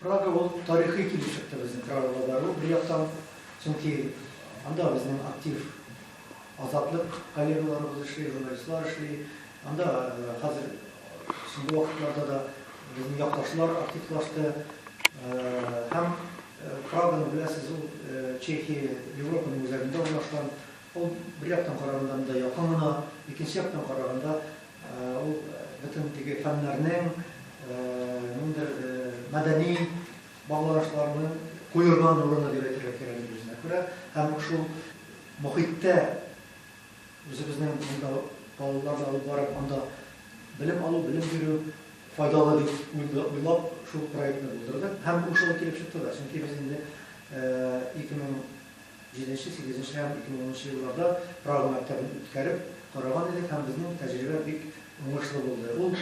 Прага ул тарихи килеп чыкты безнең Прагага бару бер яктан, чөнки анда безнең актив Азатлык коллегаларыбыз эшли, журналистлар эшли. Анда хәзер соңгы вакытларда да безнең якташлар активлашты. Һәм Праганы беләсез, ул Чехия, Европаның үзәгендә урнашкан. Ул бер яктан караганда монда якын гына, икенче яктан караганда ул бөтен теге фәннәрнең, ниндидер мәдәни багланышларның куерган урыны дип әйтергә кирәк инде үзенә күрә. Һәм шул мохиттә үзебезнең монда балаларны алып барып, анда белем алу, белем бирү файдалы дип уйлап, шул проектны булдырдык. Һәм ул шулай килеп чыкты да. Чөнки без инде 2007, 8 һәм 2010 елларда Прага мәктәбен үткәреп караган идек һәм безнең тәҗрибә бик уңышлы булды. Ул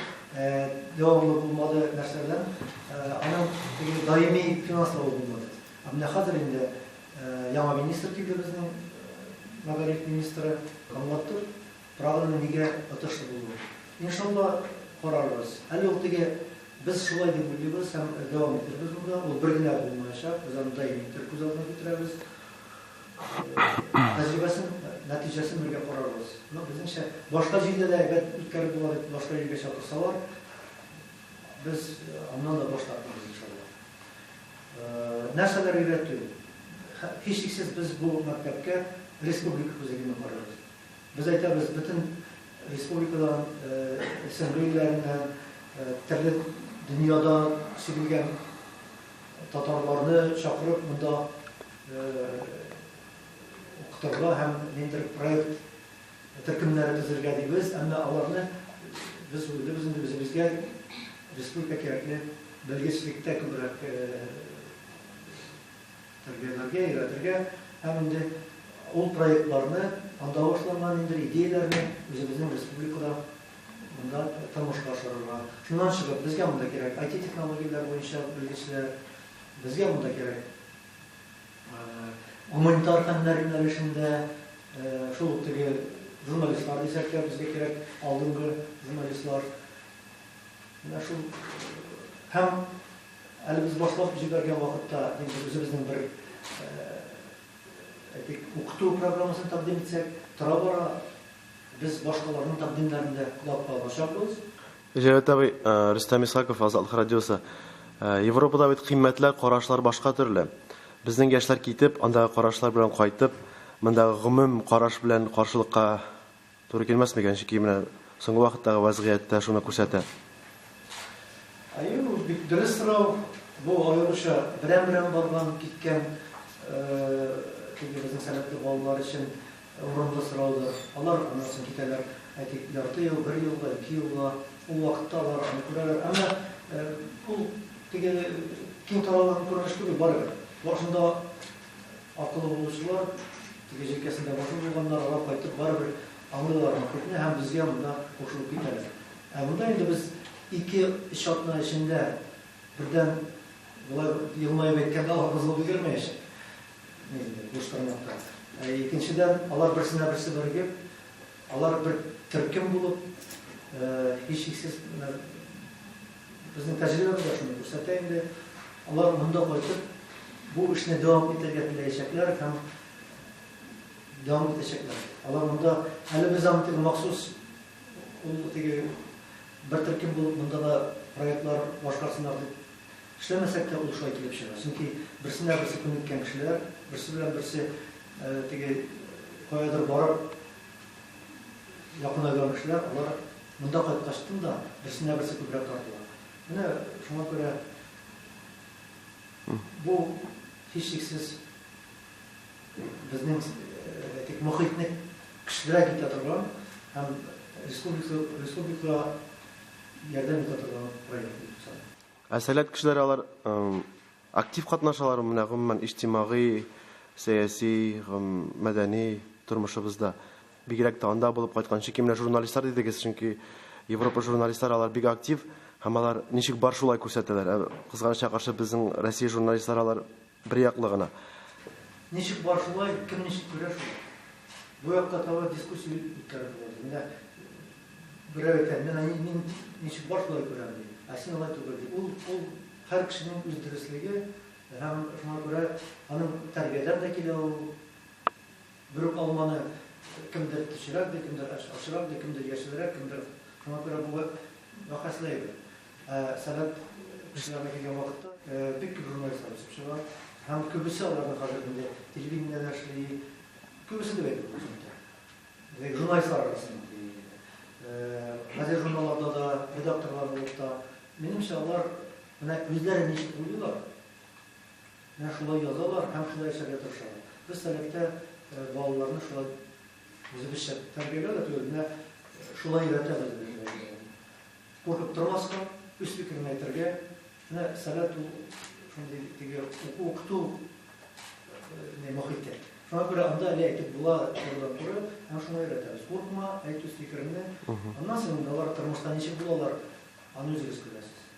дәвамлы булмады нәрсәдән? Аның теге даими финанславы булмады. Ә менә хәзер инде яңа министр килде безнең, мәгариф министры. Аңлатты Праганың нигә отышлы булуын. Иншалла, карарбыз. Әле ул теге без шулай дип уйлыйбыз һәм дәвам итербез монда. Ул бер генә булмаячак, без аны даими итеп күз алдына китерәбез. Тәҗрибәсен, нәтиҗәсен бергә карарбыз. Но безнеңчә, башка җирдә дә әйбәт үткәреп була дип, башка җиргә чакырсалар, без аннан да баш тартмабыз, иншалла. Нәрсәләр өйрәтү? Һичшиксез без бу мәктәпкә республика күзлегеннән карыйбыз. Без әйтәбез, бөтен республикадан, СНГ илләреннән, төрле дөньяда сибелгән татарларны чакырып монда укытырга һәм ниндидер проект төркемнәре төзергә дибез, әмма аларны без уйлыйбыз инде үзебезгә республика кирәкле белгечлектә күбрәк тәрбияләргә, өйрәтергә һәм инде ул проектларны, анда башланган ниндидер идеяләрне үзебезнең республикада монда тормышка ашырырга. Шуннан чыгып, безгә монда кирәк IT-технологияләр буенча белгечләр, безгә монда кирәк гуманитар фәннәр юнәлешендә шул ук теге журналистлар дисәк тә, безгә кирәк алдынгы журналистлар. Менә шул һәм әле без башлап җибәргән вакытта инде үзебезнең бер, әйтик, укыту программасын тәкъдим итсәк, тора-бара без башкаларның тәкъдимнәрен дә колакка алачакбыз. Җәвәт абый, Рөстәм Исхаков, Азатлык радиосы. Европада бит кыйммәтләр, карашлар башка төрле. Безнең яшьләр китеп, андагы карашлар белән кайтып, мондагы гомум караш белән каршылыкка туры килмәс микән? Чөнки менә соңгы вакыттагы вәзгыять тә шуны күрсәтә. Әйе, бу бик дөрес сорау. Бу аеруча берәм-берәм барган, киткән теге безнең сәләтле балалар өчен урынлы сораудыр. Алар аннан соң китәләр, әйтик, ярты ел, бер елга, ике елга. Ул вакытта алар аны күрәләр. Әмма ул теге киң таралган күренеш түгел, барыбер. Башында акылы булучылар, теге җилкәсендә башы булганнар, алар кайтып барыбер аңлыйлар мохитне һәм безгә монда кушылып китәләр. Ә монда инде без ике-өч атна эчендә бердән, болай елмаеп әйткәндә, алар бозылып өлгермәячәк. Буш тормакта. Ә икенчедән, алар берсенә берсе берегеп, алар бер төркем булып, һичшиксез, менә безнең тәҗрибәбез дә шуны күрсәтә инде, алар монда кайтып, бу эшне дәвам итәргә теләячәкләр һәм дәвам итәчәкләр. Алар монда, әле без аны теге махсус, ул теге бер төркем булып монда да проектлар башкарсыннар дип Эшләмәсәк тә ул шулай килеп чыга. Чөнки берсенә берсе күнеккән кешеләр, берсе белән берсе теге каядыр барып якынайган кешеләр, алар монда кайткачтын да берсенә берсе күбрәк тартыла. Менә шуңа күрә бу һичшиксез безнең әйтик мохитне көчлерәк итә торган һәм республика республикага ярдәм итә торган проект дип саныйм. Ә Сәләт кешеләре алар актив катнашалармы менә гомумән иҗтимагый, сәяси, мәдәни тормышыбызда? Бигрәк тә анда булып кайткан, чөнки менә журналистлар дидегез, чөнки Европа журналистлары алар бик актив һәм алар ничек бар шулай күрсәтәләр. Ә кызганычка каршы безнең Россия журналистлары алар бер яклы гына. Ничек бар шулай, кем ничек күрә шулай. Бу якта таба дискуссия үткәреп була. Менә берәү әйтә, мин, мин ничек бар шулай күрәм, ди. Ә син алай түгел, ди. Ул, ул Һәр кешенең үз дөреслеге һәм шуңа күрә аның тәрбиядән дә килә ул. Бер үк алманы кемдер төчерәк ди, кемдер ачырак ди, кемдер яшелрәк, кемдер. Шуңа күрә бу бәхәсле әйбер. Ә сәләт кешеләренә килгән вакытта бик күп журналистлар үсеп чыга. Һәм күбесе аларның хәзер инде телевидениедә эшли. Күбесе дип әйтеп була шунда. Журналистлар арасында. Газет-журналларда да, редакторлар булып та. Минемчә, алар менә үзләре ничек уйлыйлар, менә шулай язалар һәм шулай яшәргә тырышалар. Без Сәләттә балаларны шулай үзебезчә тәрбияләү дә түгел, менә шулай өйрәтәбез без. Куркып тормаска, үз фикерен әйтергә. Менә Сәләт ул шундый теге уку-укыту мохите. Шуңа күрә анда әле әйтеп була турыдан-туры һәм шуңа өйрәтәбез. Куркма, әйт үз фикереңне. Аннан соң инде алар тормышта ничек булалар, аны үзегез күрәсез.